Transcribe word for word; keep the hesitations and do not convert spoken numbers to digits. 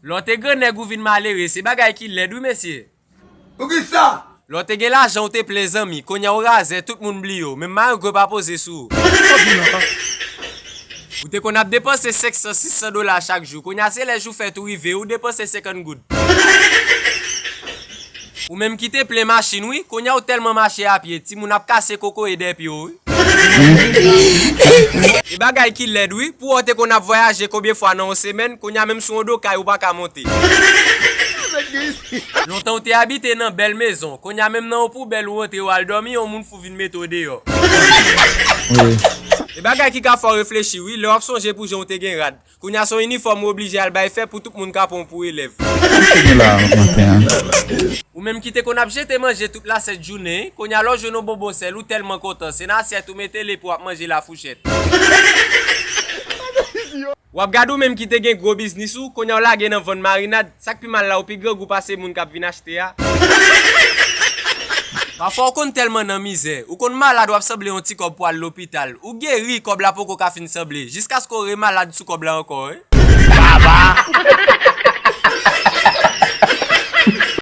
Lè w te grannèg ou vin malere, se bagay ki lèd wi mesye. Poukisa? Lè w te gen lajan ou te plen zanmi, kounye a ou razè, tout moun bliye w, menm marengo pa poze sou ou. Ou te konn ap depanse senk san, sis san dola chak jou, kounye a se lè jou fèt ou rive, ou depanse senkant goud. Ou menm ki te plen machin wi, kounye a ou tèlman mache a pye, timoun ap kase kokoye dèyè pye w wi. E bagay ki lèd wi, pou w te konn ap vwayaje konbyen fwa nan yon semèn, kounye a menm sou yon do kay ou pa ka monte. Lontan ou te abite nan bèl mezon, kounye a menm nan yon poubèl ou antre w al dòmi, yon moun fou vin mete w deyò. E bagay ki ka fè w reflechi wi, lè w ap sonje pou jan w te gen rad. Kounye a se yon inifòm ou oblije al bay fè pou tout moun ka pran w pou elèv. Ou menm ki te konn ap jete manje tout lasent jounen, kounye a lè w jwenn yon bonbon sèl ou tèlman kontan, se nan asyèt ou mete l epi w ap manje l a fouchèt. W ap gade ou menm ki te gen gwo biznis ou, kounye a w lage nan vann marinad, sa k pi mal la ou pi grangou pase moun k ap vin achte a. Pafwa ou konn tèlman nan mizè, ou konn malad w ap sanble yon ti kòb pou al lopital, ou geri kòb la poko ka fin sanble, jiskaske w remalad sou kòb la ankò wi. Baba!